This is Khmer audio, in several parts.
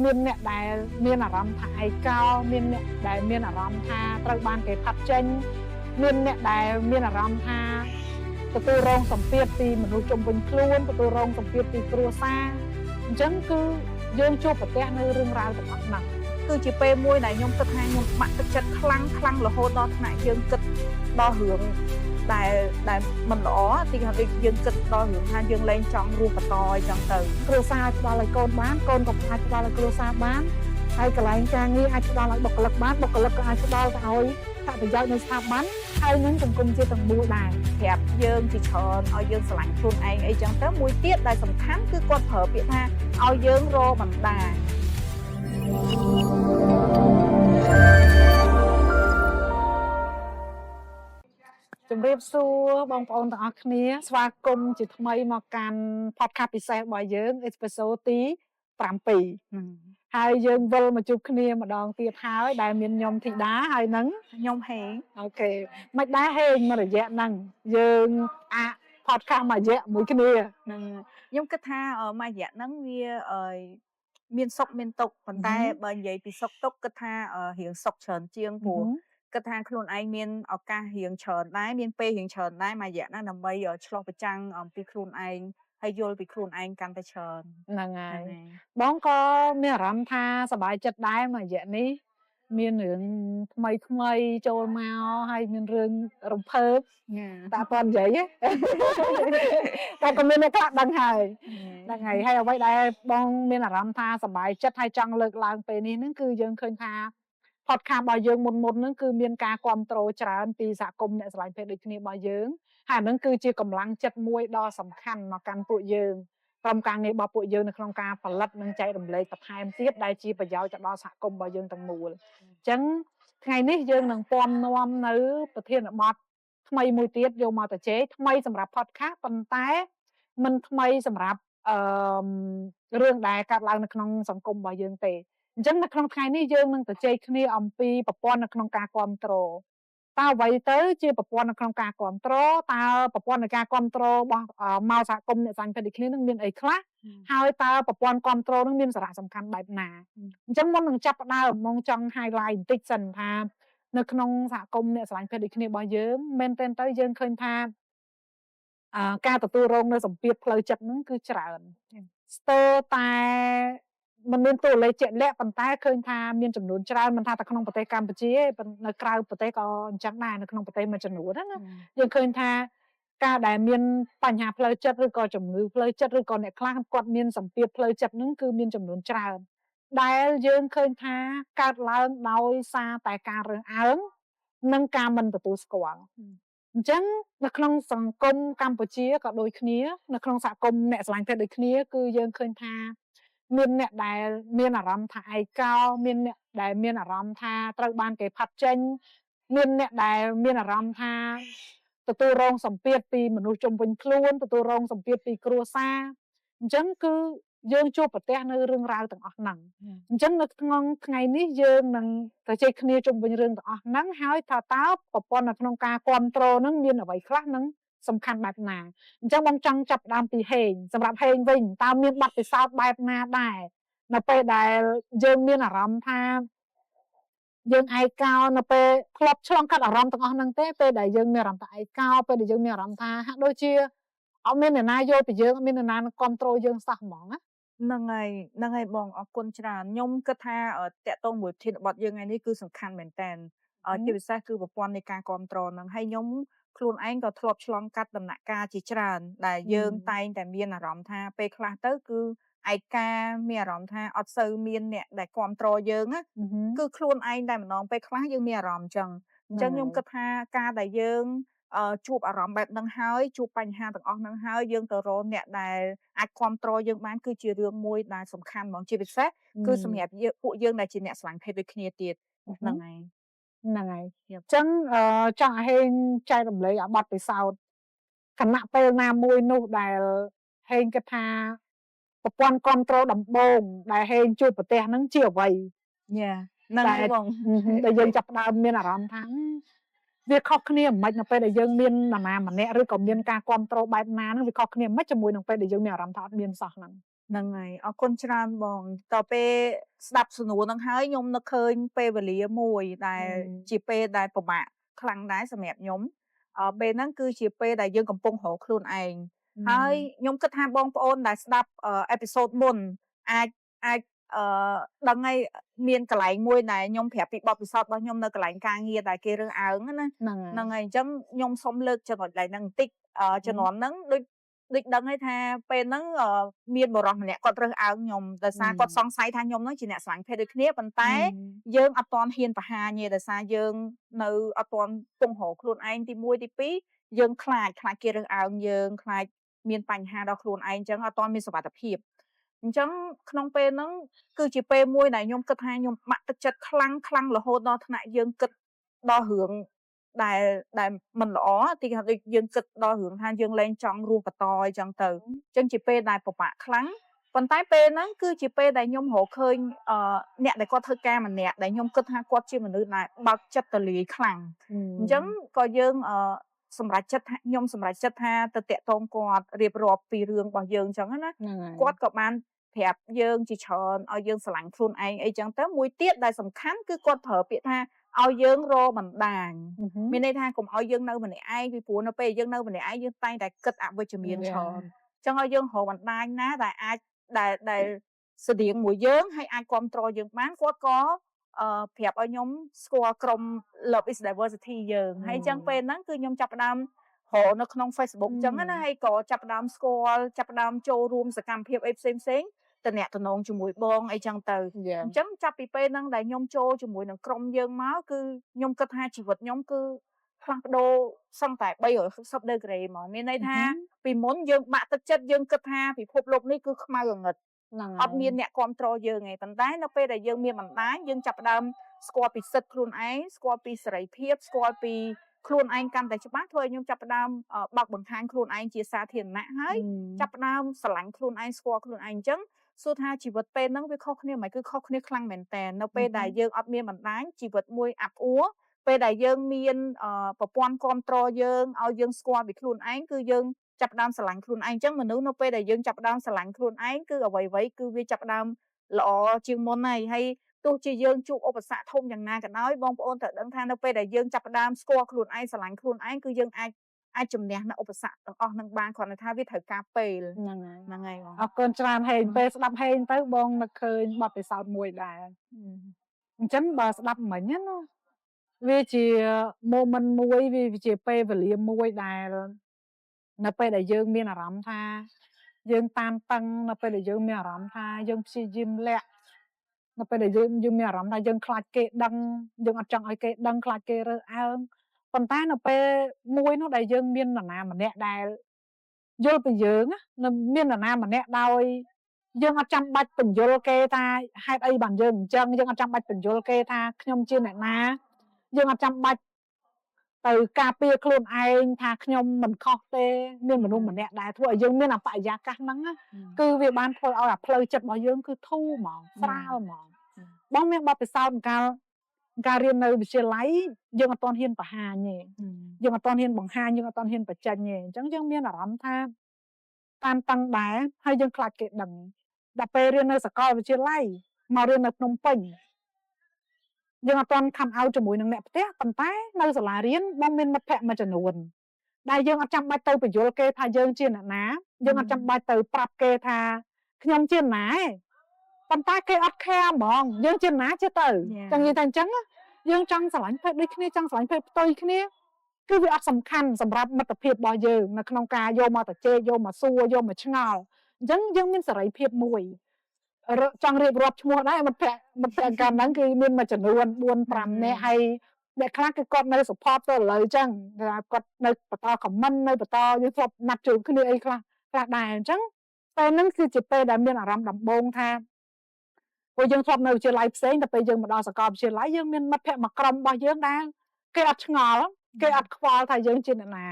មានអ្នកដែលមានអារម្មណ៍ថាឯកោមានអ្នកដែលមានអារម្មណ៍ថាត្រូវបានគេផាត់ចេញមានអ្នកដែលមានអារម្មណ៍ថាទទួលរងសម្ពាធពីមនុស្សជុំវិញខ្លួនទទួលរងសម្ពាធពីគ្រួសារអញ្ចឹងគឺយើងជួបប្រទះនៅរឿងរ៉ាវទាំងអស់ហ្នឹង គឺជាពេលមួយដែលខ្ញុំគិតថាខ្ញុំបាក់ទឹកចិត្តខ្លាំងខ្លាំងរហូតដល់ថ្នាក់យើងគិតដល់រឿងដែលមិនល្អទីថាដូចយើងគិតដល់រឿងថាយើងលែងចង់រស់បន្តអីចឹងទៅ គ្រួសារអាចផ្ដល់ឲ្យកូនបានកូនក៏អាចផ្ដល់ឲ្យគ្រួសារបានហើយកន្លែងការងារអាចផ្ដល់ឲ្យបុគ្គលិកបានបុគ្គលិកក៏អាចផ្ដល់ទៅឲ្យអត្ថប្រយោជន៍នៃស្ថាប័នហើយនឹងសង្គមជាតិទាំងមូលដែរ ប្រាប់យើងជាច្រើនឲ្យយើងស្រឡាញ់ខ្លួនឯងអីចឹងទៅមួយទៀតដែលសំខាន់គឺគាត់ប្រើពាក្យថាឲ្យយើងរកបណ្ដា ជំរាបសួរបងប្អូនទាំងអស់គ្នាស្វាគមន៍ជាថ្មីមកកាន់ podcast ពិសេសរបស់យើង episode ទី7ហើយយើងវិលមកជួបគ្នាម្ដងទៀតហើយដែលមានខ្ញុំធីតាហើយនឹង ខ្ញុំហេង Okay មិនដែរហេងមួយរយៈហ្នឹងយើងអា podcast មួយរយៈមួយគ្នា នឹងខ្ញុំគិតថាមួយរយៈហ្នឹងវាមានសុខមានទុក្ខប៉ុន្តែបើនិយាយពីសុខទុក្ខគិតថារៀងសុខច្រើនជាងព្រោះគិតថាខ្លួនឯងមានឱកាសរៀងច្រើនដែរមានពេលរៀងច្រើនដែរមួយរយៈហ្នឹងដើម្បីឆ្លុះបញ្ចាំងអំពីខ្លួនឯងហើយយល់ពីខ្លួនឯងកាន់តែច្រើន ហ្នឹងហើយបងក៏មានអារម្មណ៍ថាសប្បាយចិត្តដែរមួយរយៈនេះមានរឿងថ្មីថ្មីចូលមកហើយមានរឿងរំភើបតែអត់ទាន់និយាយទេ តែក៏មានអ្នកខ្លះដឹងហើយហ្នឹងហើយហើយអ្វីដែលបងមានអារម្មណ៍ថាសប្បាយចិត្តហើយចង់លើកឡើងពេលនេះហ្នឹងគឺយើងឃើញថា podcast របស់យើងមុនមុនហ្នឹងគឺមានការគ្រប់គ្រងច្រើនពីសហគមន៍អ្នកស្រឡាញ់ភេទដូចគ្នារបស់យើងហើយអាហ្នឹងគឺជាកម្លាំងចិត្តមួយដ៏សំខាន់មកកាន់ពួកយើងក្រុមការងាររបស់ពួកយើងនៅក្នុងការផលិតនិងចែករំលែកបន្ថែមទៀតដែលជាប្រយោជន៍ទៅដល់សហគមន៍របស់យើងទាំងមូលអញ្ចឹងថ្ងៃនេះយើងនឹងពំនាំនៅប្រធានបទថ្មីមួយទៀតយកមកទៅជែកថ្មីសម្រាប់ podcast ប៉ុន្តែមិនថ្មីសម្រាប់អឺរឿងដែលកើតឡើងនៅក្នុងសង្គមរបស់យើងទេអញ្ចឹងនៅក្នុងថ្ងៃនេះយើងនឹងទៅជែកគ្នាអំពីប្រព័ន្ធនៅក្នុងការគ្រប់គ្រងតើអ្វីទៅជាប្រព័ន្ធនៅក្នុងការគ្រប់គ្រងតើប្រព័ន្ធនៃការគ្រប់គ្រងរបស់មកសហគមន៍អ្នកស្រឡាញ់ភេទដូចគ្នានឹងមានអីខ្លះហើយតើប្រព័ន្ធគ្រប់គ្រងនឹងមានសារៈសំខាន់បែបណាអញ្ចឹងមុននឹងចាប់ផ្ដើមមកចង់ highlight បន្តិចសិនថានៅក្នុងសហគមន៍អ្នកស្រឡាញ់ភេទដូចគ្នារបស់យើងមែនទែនទៅយើងឃើញថាអឺការទទួលរងនៅសម្ពាធផ្លូវចិត្តហ្នឹងគឺច្រើនស្ទើរតែមិនមានតួលេខជាក់លាក់ប៉ុន្តែឃើញថាមានចំនួនច្រើនមិនថាតែក្នុងប្រទេសកម្ពុជាទេនៅក្រៅប្រទេសក៏អញ្ចឹងដែរនៅក្នុងប្រទេសមួយចំនួនណាយើងឃើញថាការដែលមានបញ្ហាផ្លូវចិត្តឬក៏ជំងឺផ្លូវចិត្តឬក៏អ្នកខ្លះគាត់មានសម្ពាធផ្លូវចិត្តហ្នឹងគឺមានចំនួនច្រើនដែលយើងឃើញថាកើតឡើងដោយសារតែការរើសអើងនិងការមិនទទួលស្គាល់អញ្ចឹងនៅក្នុងសង្គមកម្ពុជាក៏ដូចគ្នានៅក្នុងសហគមន៍អ្នកស្រឡាញ់ភេទដូចគ្នាគឺយើងឃើញថាមានអ្នកដែលមានអារម្មណ៍ថាឯកោមានអ្នកដែលមានអារម្មណ៍ថាត្រូវបានគេផាត់ចេញមានអ្នកដែលមានអារម្មណ៍ថាទទួលរងសម្ពាធពីមនុស្សជុំវិញខ្លួនទទួលរងសម្ពាធពីគ្រួសារអញ្ចឹងគឺយើងជួបប្រទះនៅរឿងរ៉ាវទាំងអស់ហ្នឹងអញ្ចឹងនៅក្នុងថ្ងៃនេះយើងនឹងទៅជែកគ្នាជុំវិញរឿងទាំងអស់ហ្នឹងហើយថាតើប្រព័ន្ធនៅក្នុងការគ្រប់គ្រងហ្នឹងមានអ្វីខ្លះនិងសំខាន់បែបណាអញ្ចឹងបងចង់ចាប់ផ្ដើមពីហេងសម្រាប់ហេងវិញតើមានបទពិសោធន៍បែបណាដែរនៅពេលដែលយើងមានអារម្មណ៍ថាយើងឯកោនៅពេលធ្លាប់ឆ្លងកាត់អារម្មណ៍ទាំងអស់ហ្នឹងទេពេលដែលយើងមានអារម្មណ៍ថាឯកោពេលដែលយើងមានអារម្មណ៍ថាហាក់ដូចជាអត់មានអ្នកណាយល់ពីយើងអត់មានអ្នកណាគ្រប់គ្រងយើងសោះហ្មងណា ហ្នឹងហើយហ្នឹងហើយបងអរគុណច្រើនខ្ញុំគិតថាតាក់ទងមួយប្រធានបទយើងថ្ងៃនេះគឺសំខាន់មែនតើជាពិសេសគឺប្រព័ន្ធនៃការគ្រប់គ្រងហ្នឹងហើយខ្ញុំខ្លួនឯងក៏ធ្លាប់ឆ្លងកាត់ដំណាក់កាលជាច្រើនដែលយើងតែងតែមានអារម្មណ៍ថាពេលខ្លះទៅគឺឯកាមានអារម្មណ៍ថាអត់សូវមានអ្នកដែលគ្រប់គ្រងយើងណាគឺខ្លួនឯងតែម្ដងពេលខ្លះយើងមានអារម្មណ៍អញ្ចឹងអញ្ចឹងខ្ញុំគិតថាការដែលយើងជួបអារម្មណ៍បែបហ្នឹងហើយជួបបញ្ហាទាំងអស់ហ្នឹងហើយយើងទៅរកអ្នកដែលអាចគ្រប់គ្រងយើងបានគឺជារឿងមួយដែលសំខាន់ហ្មងជាពិសេសគឺសម្រាប់យើងពួកយើងដែលជាអ្នកស្រឡាញ់ភេទដូចគ្នាទៀតហ្នឹងហើយ ហ្នឹងហើយអញ្ចឹងចង់ឲ្យហេងចែករំលែកអាបទពិសោធន៍ខណៈពេលណាមួយនោះដែលហេងគិតថាប្រព័ន្ធគ្រប់គ្រងដំបូងដែលហេងជួបប្រទះហ្នឹងជាអ្វី Yeah ហ្នឹងហើយបង ដែលយើងចាប់ផ្ដើមមានអារម្មណ៍ថាវាខុសគ្នាមិននៅពេលដែលយើងមាននរណាម្នាក់ឬក៏មានការគ្រប់គ្រងបែបណាហ្នឹងវាខុសគ្នាមិនជាមួយនឹងពេលដែលយើងមានអារម្មណ៍ថាអត់មានសោះហ្នឹង ហ្នឹងហើយអរគុណច្រើនបងតពេលស្ដាប់សំណួរហ្នឹងហើយខ្ញុំនឹកឃើញពេលវេលាមួយដែលជាពេលដែលពិបាកខ្លាំងដែរសម្រាប់ខ្ញុំពេលហ្នឹងគឺជាពេលដែលយើងកំពុងរកខ្លួនឯងហើយខ្ញុំគិតថាបងប្អូនដែលស្ដាប់episode មុនអាចអាចអឺដឹងហើយមានកន្លែងមួយដែលខ្ញុំប្រាប់ពីបទពិសោធន៍របស់ខ្ញុំនៅកន្លែងការងារដែលគេរើសអើងណា ហ្នឹង ហ្នឹងហើយអញ្ចឹងខ្ញុំសុំលើកចំណុចកន្លែងហ្នឹងបន្តិចជំនាន់ហ្នឹងដូចដូចដឹងហើយថាពេលហ្នឹងមានបុរសម្នាក់គាត់រើសអើងខ្ញុំដោយសារគាត់សង្ស័យថាខ្ញុំហ្នឹងជាអ្នកស្រឡាញ់ភេទដូចគ្នាប៉ុន្តែយើងអត់ទាន់ហ៊ានបង្ហាញទេដោយសារយើងនៅអត់ទាន់ពងរកខ្លួនឯងទី1ទី2យើងខ្លាចខ្លាចគេរើសអើងយើងខ្លាចមានបញ្ហាដល់ខ្លួនឯងអញ្ចឹងអត់ទាន់មានសុវត្ថិភាពអញ្ចឹងក្នុងពេលហ្នឹងគឺជាពេលមួយដែលខ្ញុំគិតថាខ្ញុំបាក់ទឹកចិត្តខ្លាំងខ្លាំងរហូតដល់ថ្នាក់យើងគិតដល់រឿងដែលដែលមិនល្អទីគេថាដូចយើងគិតដល់រឿងថាយើងលែងចង់រស់បន្តអីចឹងទៅអញ្ចឹងជាពេលដែលពិបាកខ្លាំងប៉ុន្តែពេលហ្នឹងគឺជាពេលដែលខ្ញុំរកឃើញអ្នកដែលគាត់ធ្វើការម្នាក់ដែលខ្ញុំគិតថាគាត់ជាមនុស្សដែលបើកចិត្តទូលាយខ្លាំងអញ្ចឹងក៏យើងសម្រេចចិត្តថាខ្ញុំសម្រេចចិត្តថាទៅតាក់ទងគាត់រៀបរាប់ពីរឿងរបស់យើងអញ្ចឹងណាគាត់ក៏បានប្រាប់យើងជាច្រើនឲ្យយើងស្រឡាញ់ខ្លួនឯងអីចឹងទៅមួយទៀតដែលសំខាន់គឺគាត់ប្រើពាក្យថាឲ្យយើងរកបណ្ដាញមានន័យថាកុំឲ្យយើងនៅម្នាក់ឯងពីព្រោះនៅពេលយើងនៅម្នាក់ឯងយើងតែងតែគិតអវិជ្ជមានច្រើនចឹងឲ្យយើងរកបណ្ដាញណាដែលអាចដែលដែលស្តៀងមួយយើងហើយអាចគ្រប់គ្រងយើងបានគាត់ក៏ប្រាប់ឲ្យខ្ញុំស្គាល់ក្រុម Love is Diversity យើងហើយចឹងពេលហ្នឹងគឺខ្ញុំចាប់ផ្ដើមរកនៅក្នុង Facebook ចឹងណាហើយក៏ចាប់ផ្ដើមស្គាល់ចាប់ផ្ដើមចូលរួមសកម្មភាពអីផ្សេងផ្សេងតំណតំណងជាមួយបងអីចឹងទៅអញ្ចឹងចាប់ពីពេលហ្នឹងដែលខ្ញុំចូលជាមួយនឹងក្រុមយើងមកគឺខ្ញុំគិតថាជីវិតខ្ញុំគឺផ្លាស់ប្ដូរសឹងតែ360 degree ហ្មងមានន័យថាពីមុនយើងបាក់ទឹកចិត្តយើងគិតថាពិភពលោកនេះគឺខ្មៅងងឹតអត់មានអ្នកគ្រប់គ្រងយើងឯងប៉ុន្តែនៅពេលដែលយើងមានបណ្ដាញយើងចាប់ផ្ដើមស្គាល់ពីសិទ្ធិខ្លួនឯងស្គាល់ពីសេរីភាពស្គាល់ពីខ្លួនឯងកាន់តែច្បាស់ធ្វើឲ្យខ្ញុំចាប់ផ្ដើមបើកបង្ហាញខ្លួនឯងជាសាធារណៈហើយចាប់ផ្ដើមស្រឡាញ់ខ្លួនឯងស្គាល់ខ្លួនឯងអញ្ចឹងសួរថាជីវិតពេលហ្នឹងវាខុសគ្នាមិនគឺខុសគ្នាខ្លាំងមែនតើនៅពេលដែលយើងអត់មានបណ្ដាញជីវិតមួយអាប់អួរពេលដែលយើងមានប្រព័ន្ធគ្រប់គ្រងយើងឲ្យយើងស្គាល់ពីខ្លួនឯងគឺយើងចាប់ផ្ដើមស្រឡាញ់ខ្លួនឯងអញ្ចឹងមនុស្សនៅពេលដែលយើងចាប់ផ្ដើមស្រឡាញ់ខ្លួនឯងគឺអ្វីៗគឺវាចាប់ផ្ដើមល្អជាងមុនហើយហើយទោះជាយើងជួបឧបសគ្គធំយ៉ាងណាក៏ដោយបងប្អូនត្រូវដឹងថានៅពេលដែលយើងចាប់ផ្ដើមស្គាល់ខ្លួនឯងស្រឡាញ់ខ្លួនឯងគឺយើងអាចអាចជំនះនៅឧបសគ្គទាំងអស់នឹងបានគ្រាន់តែថាវាត្រូវការពេល ហ្នឹងហើយ ហ្នឹងហើយបង អរគុណច្រើនហេងពេលស្ដាប់ហេងទៅបងនឹកឃើញបទពិសោធន៍មួយដែរអញ្ចឹងបើស្ដាប់មិញណាវាជា moment មួយវាជាពេលវេលាមួយដែលនៅពេលដែលយើងមានអារម្មណ៍ថាយើងតានតឹងនៅពេលដែលយើងមានអារម្មណ៍ថាយើងព្យាយាមលាក់នៅពេលដែលយើងយើងមានអារម្មណ៍ថាយើងខ្លាចគេដឹងយើងអត់ចង់ឲ្យគេដឹងខ្លាចគេរើសអើងប៉ុន្តែនៅពេលមួយនោះដែលយើងមាននរណាម្នាក់ដែលយល់ពីយើងណាមាននរណាម្នាក់ដោយយើងអត់ចាំបាច់ពន្យល់គេថាហេតុអីបានយើងអញ្ចឹងយើងអត់ចាំបាច់ពន្យល់គេថាខ្ញុំជាអ្នកណាយើងអត់ចាំបាច់ទៅការពារខ្លួនឯងថាខ្ញុំមិនខុសទេមានមនុស្សម្នាក់ដែលធ្វើឲ្យយើងមានអបរិយាកាសហ្នឹងគឺវាបានធ្វើឲ្យអាផ្លូវចិត្តរបស់យើងគឺធូរហ្មងស្រាលហ្មងបងមានបទពិសោធន៍កាលការរៀននៅវិទ្យាល័យយើងអត់ទាន់ហ៊ានបង្ហាញទេយើងអត់ទាន់ហ៊ានបង្ហាញយើងអត់ទាន់ហ៊ានបញ្ចេញទេអញ្ចឹងយើងមានអារម្មណ៍ថាតានតឹងដែរហើយយើងខ្លាចគេដឹងដល់ពេលរៀននៅសាកលវិទ្យាល័យមករៀននៅភ្នំពេញយើងអត់ទាន់ come out ជាមួយនឹងអ្នកផ្ទះប៉ុន្តែនៅសាលារៀនបងមានមិត្តភ័ក្តិមួយចំនួនដែលយើងអត់ចាំបាច់ទៅពន្យល់គេថាយើងជាអ្នកណាយើងអត់ចាំបាច់ទៅប្រាប់គេថាខ្ញុំជាអ្នកណាទេប៉ុន្តែគេអត់ care ហ្មងយើងជាអ្នកណាជាទៅចង់និយាយថាអញ្ចឹងយើងចង់ស្រឡាញ់ភេទដូចគ្នាចង់ស្រឡាញ់ភេទផ្ទុយគ្នាគឺវាអត់សំខាន់សម្រាប់មិត្តភាពរបស់យើងនៅក្នុងការយកមកទៅជែកយកមកសួរយកមកឆ្ងល់អញ្ចឹងយើងមានសេរីភាពមួយចង់រៀបរាប់ឈ្មោះដែរមិត្តភ័ក្តិមិត្តភ័ក្តិកាលហ្នឹងគឺមានមួយចំនួន4 5នាក់ហើយអ្នកខ្លះគឺគាត់នៅ support ទៅឥឡូវអញ្ចឹងថាគាត់នៅបន្ត comment នៅបន្តយើងធ្លាប់ណាត់ជួបគ្នាអីខ្លះខ្លះដែរអញ្ចឹងពេលហ្នឹងគឺជាពេលដែលមានអារម្មណ៍ដំបូងថាព្រោះយើងធ្លាប់នៅវិទ្យាល័យផ្សេងតែពេលយើងមកដល់សាកលវិទ្យាល័យយើងមានមិត្តភ័ក្តិមួយក្រុមរបស់យើងដែលគេអត់ឆ្ងល់គេអត់ខ្វល់ថាយើងជាអ្នកណា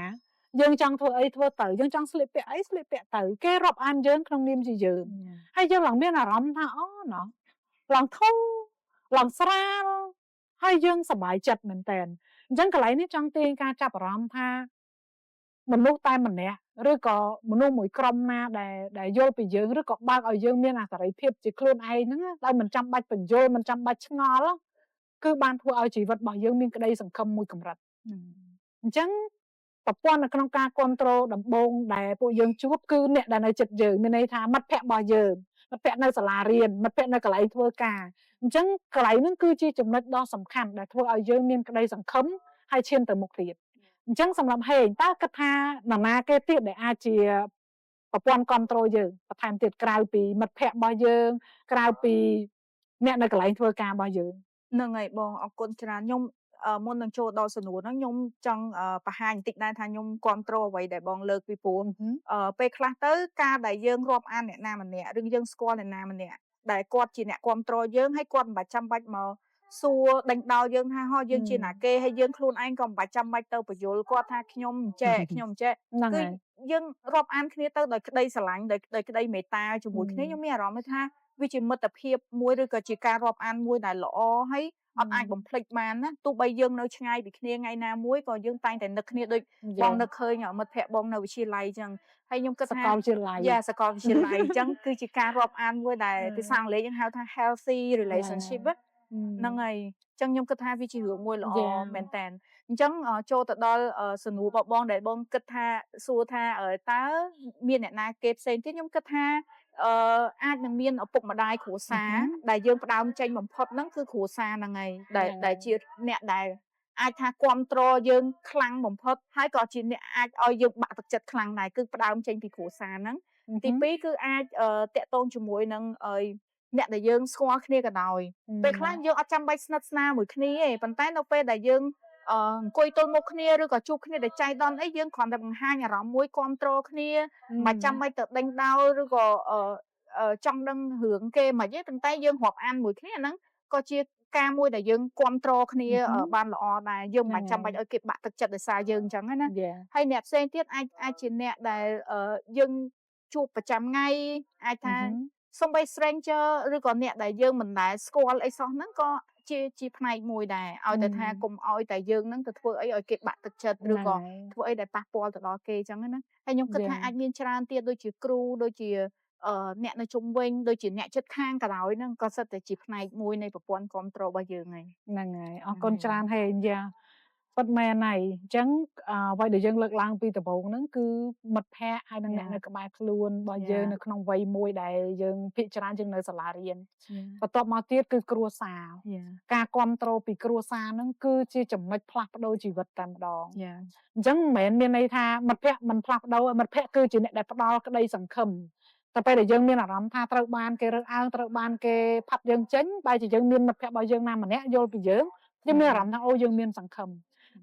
យើងចង់ធ្វើអីធ្វើទៅយើងចង់ស្លៀកពាក់អីស្លៀកពាក់ទៅគេរាប់អានយើងក្នុងនាមជាយើងហើយយើងឡើងមានអារម្មណ៍ថាអូណោះឡើងធូរឡើងស្រាលហើយយើងសប្បាយចិត្តមែនតើអញ្ចឹងកន្លែងនេះចង់ទាញការចាប់អារម្មណ៍ថា មនុស្សតែម្នាក់ឬក៏មនុស្សមួយក្រុមណាដែលយល់ពីយើងឬក៏បើកឲ្យយើងមានអាសេរីភាពជាខ្លួនឯងហ្នឹងដោយមិនចាំបាច់ពន្យល់មិនចាំបាច់ឆ្ងល់គឺបានធ្វើឲ្យជីវិតរបស់យើងមានក្តីសង្ឃឹមមួយកម្រិតអញ្ចឹងប្រព័ន្ធនៅក្នុងការគ្រប់គ្រងដំបូងដែលពួកយើងជួបគឺអ្នកដែលនៅជិតយើងមានន័យថាមិត្តភ័ក្តិរបស់យើងមិត្តភ័ក្តិនៅសាលារៀនមិត្តភ័ក្តិនៅកន្លែងធ្វើការអញ្ចឹងកន្លែងហ្នឹងគឺជាចំណុចដ៏សំខាន់ដែលធ្វើឲ្យយើងមានក្តីសង្ឃឹមហើយឈានទៅមុខទៀតអញ្ចឹងសម្រាប់ហេងតើគិតថានរណាគេទៀតដែលអាចជាប្រព័ន្ធគ្រប់គ្រងយើងបន្ថែមទៀតក្រៅពីមិត្តភ័ក្តិរបស់យើងក្រៅពីអ្នកនៅកន្លែងធ្វើការរបស់យើង ហ្នឹងហើយបងអរគុណច្រើនខ្ញុំមុននឹងចូលដល់សំណួរហ្នឹងខ្ញុំចង់បង្ហាញបន្តិចដែរថាខ្ញុំគ្រប់គ្រងអ្វីដែលបងលើកពីព្រោះពេលខ្លះទៅការដែលយើងរាប់អានអ្នកណាម្នាក់ឬយើងស្គាល់អ្នកណាម្នាក់ដែលគាត់ជាអ្នកគ្រប់គ្រងយើងហើយគាត់មិនបាច់ចាំបាច់មកសួរដេញដោលយើងថាហោះយើងជាណាគេហើយយើងខ្លួនឯងក៏មិនបាច់ចាំបាច់ទៅពន្យល់គាត់ថាខ្ញុំអញ្ចេះខ្ញុំអញ្ចេះគឺយើងរាប់អានគ្នាទៅដោយក្តីស្រឡាញ់ដោយក្តីមេត្តាជាមួយគ្នាខ្ញុំមានអារម្មណ៍ថាវាជាមិត្តភាពមួយឬក៏ជាការរាប់អានមួយដែលល្អហើយអត់អាចបំភ្លេចបានណាទោះបីយើងនៅឆ្ងាយពីគ្នាថ្ងៃណាមួយក៏យើងតែងតែនឹកគ្នាដូចបងនឹកឃើញមិត្តភ័ក្តិបងនៅវិទ្យាល័យអញ្ចឹងហើយខ្ញុំគិត ថាសាកលវិទ្យាល័យ Yeah សាកលវិទ្យាល័យអញ្ចឹងគឺជាការរាប់អានមួយដែលភាសាអង់គ្លេសយើងហៅថា healthy relationship ហ្នឹងហើយអញ្ចឹងខ្ញុំគិតថាវាជារឿងមួយល្អមែនតើអញ្ចឹងចូលទៅដល់សំណួររបស់បងដែលបងគិតថាសួរថាតើមានអ្នកណាគេផ្សេងទៀតខ្ញុំគិតថាអាចនឹងមានឪពុកម្ដាយគ្រួសារដែលយើងផ្ដើមចេញបំផុតហ្នឹងគឺគ្រួសារហ្នឹងហើយដែលជាអ្នកដែលអាចថាគ្រប់គ្រងយើងខ្លាំងបំផុតហើយក៏ជាអ្នកអាចឲ្យយើងបាក់ទឹកចិត្តខ្លាំងដែរគឺផ្ដើមចេញពីគ្រួសារហ្នឹងទី2គឺអាចតាក់ទងជាមួយនឹងអ្នកដែលយើងស្គាល់គ្នាក៏ដោយពេលខ្លះយើងអត់ចាំបាច់ស្និទ្ធស្នាលមួយគ្នាទេប៉ុន្តែនៅពេលដែលយើងអង្គុយទល់មុខគ្នាឬក៏ជួបគ្នាដែលចៃដន្យអីយើងគ្រាន់តែបង្ហាញអារម្មណ៍មួយគ្រប់គ្រងគ្នាមិនចាំបាច់ទៅដេញដោលឬក៏ចង់ដឹងរឿងគេមិនទេប៉ុន្តែយើងរាប់អានមួយគ្នាហ្នឹងក៏ជាការមួយដែលយើងគ្រប់គ្រងគ្នាបានល្អដែរយើងមិនចាំបាច់ឲ្យគេបាក់ទឹកចិត្តដោយសារយើងអញ្ចឹងណាហើយអ្នកផ្សេងទៀតអាចជាអ្នកដែលយើងជួបប្រចាំថ្ងៃអាចថាសំបី stranger ឬក៏អ្នកដែលយើងមិនដែលស្គាល់អីសោះហ្នឹងក៏ជាផ្នែកមួយដែរឲ្យតែថាកុំឲ្យតែយើងហ្នឹងទៅធ្វើអីឲ្យគេបាក់ទឹកចិត្តឬក៏ធ្វើអីដែលប៉ះពាល់ទៅដល់គេអញ្ចឹងណាហើយខ្ញុំគិតថាអាចមានច្រើនទៀតដូចជាគ្រូដូចជាអ្នកនៅជុំវិញដូចជាអ្នកជិតខាងក៏ដោយហ្នឹងក៏សិតតែជាផ្នែកមួយនៃប្រព័ន្ធគ្រប់គ្រងរបស់យើងហើយ ហ្នឹងហើយអរគុណច្រើនហេង yeah ពិតមែនហើយអញ្ចឹងអ្វីដែលយើងលើកឡើងពីដំបូងហ្នឹងគឺមិត្តភ័ក្តិហើយនិងអ្នកនៅក្បែរខ្លួនរបស់យើងនៅក្នុងវ័យមួយដែលយើងភាគច្រើនយើងនៅសាលារៀនបន្ទាប់មកទៀតគឺគ្រួសារការគ្រប់គ្រងពីគ្រួសារហ្នឹងគឺជាចំណុចផ្លាស់ប្ដូរជីវិតតែម្ដងអញ្ចឹងមិនមែនមានន័យថាមិត្តភ័ក្តិមិនផ្លាស់ប្ដូរមិត្តភ័ក្តិគឺជាអ្នកដែលផ្ដល់ក្តីសង្ឃឹមតែពេលដែលយើងមានអារម្មណ៍ថាត្រូវបានគេរើសអើងត្រូវបានគេផាត់យើងចេញបែរជាយើងមានមិត្តភ័ក្តិរបស់យើងណាម្នាក់យល់ពីយើងយើងមានអារម្មណ៍ថាអូយើងមានសង្ឃឹម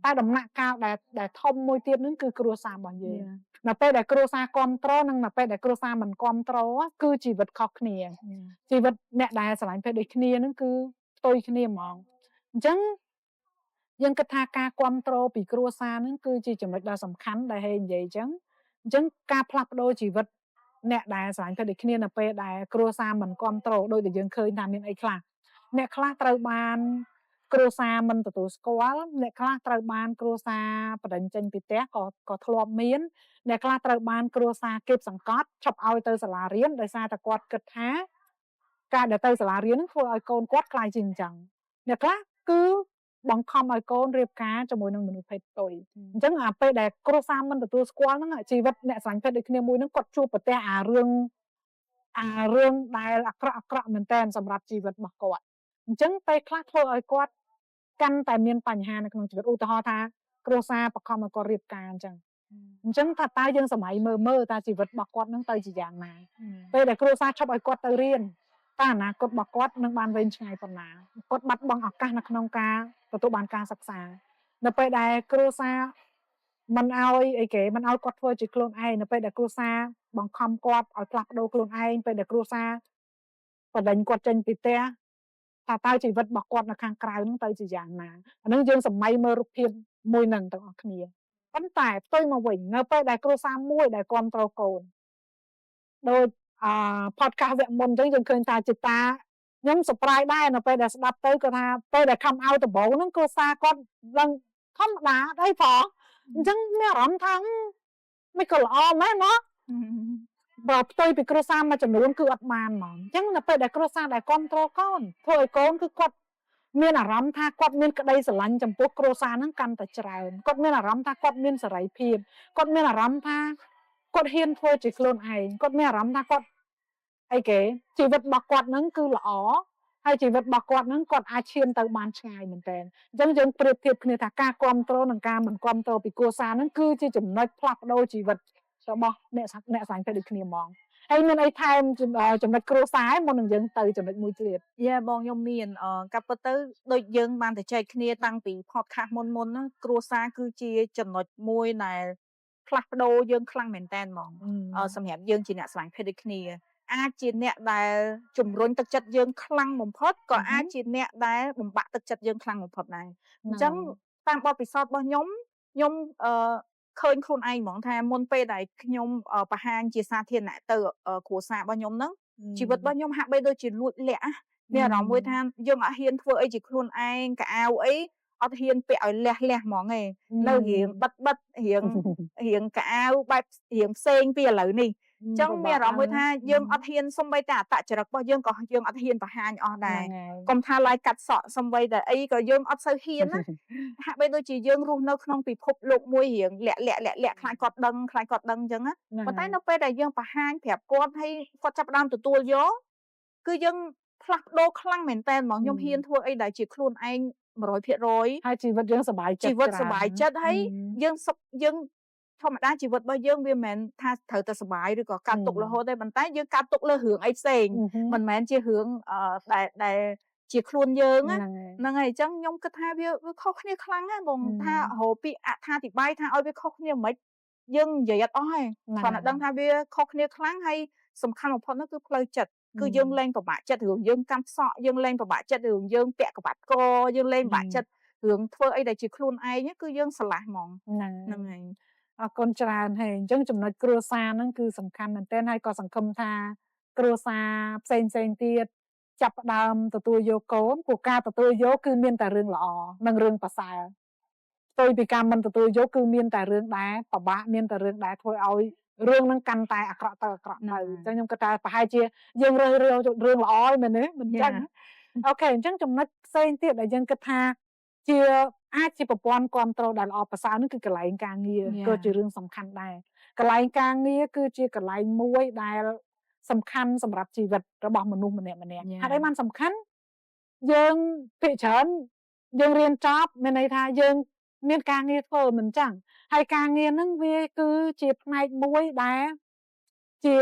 តែដំណាក់កាលដែលធំមួយទៀតនឹងគឺគ្រួសាររបស់យើងនៅពេលដែលគ្រួសារគ្រប់គ្រងនិងនៅពេលដែលគ្រួសារមិនគ្រប់គ្រងគឺជីវិតខុសគ្នាជីវិតអ្នកដែលស្រឡាញ់ភេទដូចគ្នានឹងគឺផ្ទុយគ្នាហ្មងអញ្ចឹងយើងគិតថាការគ្រប់គ្រងពីគ្រួសារនឹងគឺជាចំណុចដ៏សំខាន់ដែលហេនិយាយអញ្ចឹងអញ្ចឹងការផ្លាស់ប្ដូរជីវិតអ្នកដែលស្រឡាញ់ភេទដូចគ្នានៅពេលដែលគ្រួសារមិនគ្រប់គ្រងដោយតែយើងឃើញថាមានអីខ្លះអ្នកខ្លះត្រូវបានគ្រួសារមិនទទួលស្គាល់អ្នកខ្លះត្រូវបានគ្រួសារបណ្ដេញចេញពីផ្ទះក៏ធ្លាប់មានអ្នកខ្លះត្រូវបានគ្រួសារគៀបសង្កត់ឈប់ឲ្យទៅសាលារៀនដោយសារតែគាត់គិតថាការដែលទៅសាលារៀននឹងធ្វើឲ្យកូនគាត់ក្លាយជាអញ្ចឹងអ្នកខ្លះគឺបង្ខំឲ្យកូនរៀបការជាមួយនឹងមនុស្សភេទផ្ទុយអញ្ចឹងអាពេលដែលគ្រួសារមិនទទួលស្គាល់ហ្នឹងជីវិតអ្នកស្រឡាញ់ភេទដូចគ្នាមួយហ្នឹងគាត់ជួបប្រទះអារឿងដែលអាក្រក់អាក្រក់មែនតើសម្រាប់ជីវិតរបស់គាត់អញ្ចឹងពេលខ្លះធ្វើឲ្យគាត់កាន់តែមានបញ្ហានៅក្នុងជីវិតឧទាហរណ៍ថាគ្រួសារបខំឲ្យគាត់រៀបការអញ្ចឹងអញ្ចឹងថាតើយើងសម័យមើលមើលតើជីវិតរបស់គាត់នឹងទៅជាយ៉ាងណាពេលដែលគ្រួសារឈប់ឲ្យគាត់ទៅរៀនតើអនាគតរបស់គាត់នឹងបានវែងឆ្ងាយប៉ុណ្ណាគាត់បាត់បង់ឱកាសនៅក្នុងការទទួលបានការសិក្សានៅពេលដែលគ្រួសារមិនឲ្យអីគេមិនឲ្យគាត់ធ្វើជាខ្លួនឯងនៅពេលដែលគ្រួសារបង្ខំគាត់ឲ្យផ្លាស់ប្ដូរខ្លួនឯងពេលដែលគ្រួសារបណ្ដេញគាត់ចេញពីផ្ទះថាតើជីវិតរបស់គាត់នៅខាងក្រៅហ្នឹងទៅជាយ៉ាងណាអាហ្នឹងយើងសម័យមើលរូបភាពមួយហ្នឹងទាំងអស់គ្នាប៉ុន្តែផ្ទុយមកវិញនៅពេលដែលគ្រួសារមួយដែលគ្រប់គ្រងកូនដូចអឺ podcast វគ្គមុនអញ្ចឹងយើងឃើញថាជាតាខ្ញុំ surprise ដែរនៅពេលដែលស្ដាប់ទៅគាត់ថាពេលដែល come out ដំបូងហ្នឹងគ្រួសារគាត់ដឹងធម្មតាអីផងអញ្ចឹងមានអារម្មណ៍ថា មិនក៏ល្អមែនណាបើផ្ទុយពីគ្រួសារមួយចំនួនគឺអត់បានហ្មងអញ្ចឹងនៅពេលដែលគ្រួសារដែលគ្រប់គ្រងកូនធ្វើឲ្យកូនគឺគាត់មានអារម្មណ៍ថាគាត់មានក្តីស្រឡាញ់ចំពោះគ្រួសារហ្នឹងកាន់តែច្រើនគាត់មានអារម្មណ៍ថាគាត់មានសេរីភាពគាត់មានអារម្មណ៍ថាគាត់ហ៊ានធ្វើជាខ្លួនឯងគាត់មានអារម្មណ៍ថាគាត់អីគេជីវិតរបស់គាត់ហ្នឹងគឺល្អហើយជីវិតរបស់គាត់ហ្នឹងគាត់អាចឈានទៅបានឆ្ងាយមែនតើអញ្ចឹងយើងប្រៀបធៀបគ្នាថាការគ្រប់គ្រងនិងការមិនគ្រប់គ្រងពីគ្រួសារហ្នឹងគឺជាចំណុចផ្លាស់ប្ដូរជីវិតរបស់អ្នកអ្នកស្រឡាញ់ភេទដូចគ្នាហ្មងហើយមានអីថែមចំណុចគ្រួសារមុននឹងយើងទៅចំណុចមួយទៀត? Yeah បងខ្ញុំមានកាប់ពិតទៅដូចយើងបានទៅចែកគ្នាតាំងពី podcast មុនមុនណាគ្រួសារគឺជាចំណុចមួយដែលផ្លាស់ប្ដូរយើងខ្លាំងមែនតើហ្មងសម្រាប់យើងជាអ្នកស្រឡាញ់ភេទដូចគ្នាអាចជាអ្នកដែលជំរុញទឹកចិត្តយើងខ្លាំងបំផុតក៏អាចជាអ្នកដែលបំបាក់ទឹកចិត្តយើងខ្លាំងបំផុតដែរអញ្ចឹងតាមបទពិសោធន៍របស់ខ្ញុំខ្ញុំអឺឃើញខ្លួនឯងហ្មងថាមុនពេលដែលខ្ញុំបង្ហាញជាសាធារណៈទៅគ្រួសាររបស់ខ្ញុំហ្នឹងជីវិតរបស់ខ្ញុំហាក់បីដូចជាលួចលាក់មានអារម្មណ៍មួយថាយើងអត់ហ៊ានធ្វើអីជាខ្លួនឯងកៅអៅអីអត់ហ៊ានពាក់ឲ្យលះលះហ្មងឯងនៅរៀងបិទបិទរៀងរៀងកៅអៅបែបរៀងផ្សេងពីឥឡូវនេះអញ្ចឹងមានអារម្មណ៍មួយថាយើងអត់ហ៊ានសំបីតែអត្តចរិតរបស់យើងក៏យើងអត់ហ៊ានបង្ហាញអស់ដែរកុំថាឡាយកាត់សក់សំបីតែអីក៏យើងអត់សូវហ៊ានណាហាក់បីដូចជាយើងរស់នៅក្នុងពិភពលោកមួយរៀងលាក់លាក់លាក់លាក់ខ្លាចគាត់ដឹងខ្លាចគាត់ដឹងអញ្ចឹងណាប៉ុន្តែនៅពេលដែលយើងបង្ហាញប្រាប់គាត់ហើយគាត់ចាប់ផ្ដើមទទួលយកគឺយើងផ្លាស់ប្ដូរខ្លាំងមែនតើហ្មងខ្ញុំហ៊ានធ្វើអីដែលជាខ្លួនឯង100% ហើយជីវិតយើងសប្បាយចិត្ត ជីវិតសប្បាយចិត្តហើយយើងសុខយើងធម្មតាជីវិតរបស់យើងវាមិនមែនថាត្រូវតែសប្បាយឬក៏កើតទុក្ខរហូតទេប៉ុន្តែយើងកើតទុក្ខលើរឿងអីផ្សេងមិនមែនជារឿងដែលដែលជាខ្លួនយើងហ្នឹងហើយអញ្ចឹងខ្ញុំគិតថាវាវាខុសគ្នាខ្លាំងណាស់បងថារកពាក្យអត្ថាធិប្បាយថាឲ្យវាខុសគ្នាមិនយើងនិយាយអត់អស់ទេគ្រាន់តែដឹងថាវាខុសគ្នាខ្លាំងហើយសំខាន់បំផុតនោះគឺផ្លូវចិត្តគឺយើងលែងពិបាកចិត្តរឿងយើងកាត់សក់យើងលែងពិបាកចិត្តរឿងយើងពាក់ក្បាត់កយើងលែងពិបាកចិត្តរឿងធ្វើអីដែលជាខ្លួនឯងគឺយើងស្រឡះហ្មង ហ្នឹង ហ្នឹងហើយ អរគុណច្រើនហើយអញ្ចឹងចំណុចគ្រួសារហ្នឹងគឺសំខាន់មែនទែនហើយក៏សង្ឃឹមថាគ្រួសារផ្សេងផ្សេងទៀតចាប់ផ្ដើមទទួលយកកូនព្រោះការទទួលយកគឺមានតែរឿងល្អនិងរឿងប្រសើរផ្ទុយពីការមិនទទួលយកគឺមានតែរឿងដែរពិបាកមានតែរឿងដែរធ្វើឲ្យរឿងហ្នឹងកាន់តែអាក្រក់ទៅអាក្រក់ទៅអញ្ចឹងខ្ញុំគិតថាប្រហែលជាយើងរើសរឿងរឿងល្អឯមែនទេមិនអញ្ចឹង okay អញ្ចឹងចំណុចផ្សេងទៀតដែលយើងគិតថាជាអាចជាប្រព័ន្ធគ្រប់គ្រងដែលល្អប្រសើរនោះគឺកន្លែងការងារក៏ជារឿងសំខាន់ដែរកន្លែងការងារគឺជាកន្លែងមួយដែលសំខាន់សម្រាប់ជីវិតរបស់មនុស្សម្នាក់ម្នាក់ហេតុអីបានសំខាន់យើងភាគច្រើនយើងរៀនចប់មានន័យថាយើងមានការងារធ្វើមិនចឹងហើយការងារហ្នឹងវាគឺជាផ្នែកមួយដែលជា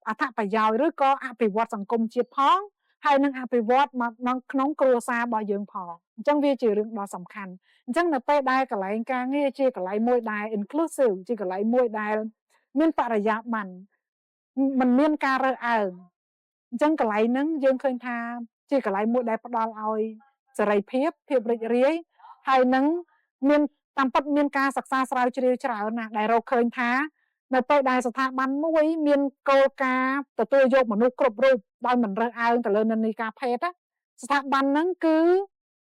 អត្ថប្រយោជន៍ឬក៏អភិវឌ្ឍសង្គមជាតិផងហើយនឹងអភិវឌ្ឍមកក្នុងគ្រួសាររបស់យើងផងអញ្ចឹងវាជារឿងដ៏សំខាន់អញ្ចឹងនៅពេលដែលកន្លែងការងារជាកន្លែងមួយដែល inclusive ជាកន្លែងមួយដែលមានបរិយាបន្នមិនមានការរើសអើងអញ្ចឹងកន្លែងហ្នឹងយើងឃើញថាជាកន្លែងមួយដែលផ្ដល់ឲ្យសេរីភាពភាពរីករាយហើយនឹងមានតាមពិតមានការសិក្សាស្រាវជ្រាវច្រើនណាស់ដែលរកឃើញថានៅពេលដែលស្ថាប័នមួយមានគោលការណ៍ទទួលយកមនុស្សគ្រប់រូបដោយមិនរើសអើងទៅលើនិន្នាការភេទស្ថាប័នហ្នឹងគឺ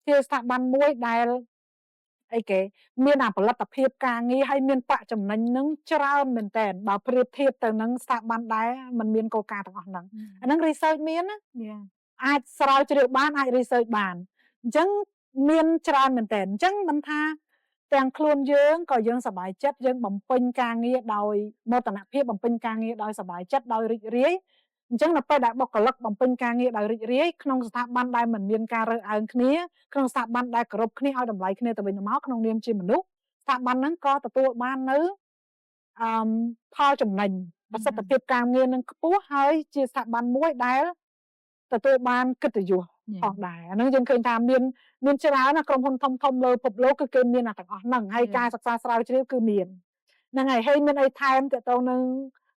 ជាស្ថាប័នមួយដែលអីគេមានអាផលិតភាពការងារហើយមានប្រាក់ចំណេញនឹងច្រើនមែនតើបើប្រៀបធៀបទៅនឹងស្ថាប័នដែលมันមានគោលការណ៍ទាំងអស់ហ្នឹងអាហ្នឹង research មានណាអាចស្រាវជ្រាវបានអាច research បានអញ្ចឹងមានច្រើនមែនតើអញ្ចឹងមិនថាទាំងខ្លួនយើងក៏យើងសប្បាយចិត្តយើងបំពេញការងារដោយមោទនភាពបំពេញការងារដោយសប្បាយចិត្តដោយរីករាយអញ្ចឹងនៅពេលដែលបុគ្គលិកបំពេញការងារដោយរីករាយក្នុងស្ថាប័នដែលមិនមានការរើសអើងគ្នាក្នុងស្ថាប័នដែលគោរពគ្នាឲ្យតម្លៃគ្នាទៅវិញទៅមកក្នុងនាមជាមនុស្សស្ថាប័នហ្នឹងក៏ទទួលបាននៅអឺផលចំណេញប្រសិទ្ធភាពការងារនឹងខ្ពស់ហើយជាស្ថាប័នមួយដែលទទួលបានកិត្តិយសផងដែរអាហ្នឹងយើងឃើញថាមានមានច្រើនណាក្រុមហ៊ុនធំធំលើពិភពលោកគឺគេមានអាទាំងអស់ហ្នឹងហើយការសិក្សាស្រាវជ្រាវគឺមានហ្នឹងហើយហើយមានអីថែមទាក់ទងនឹង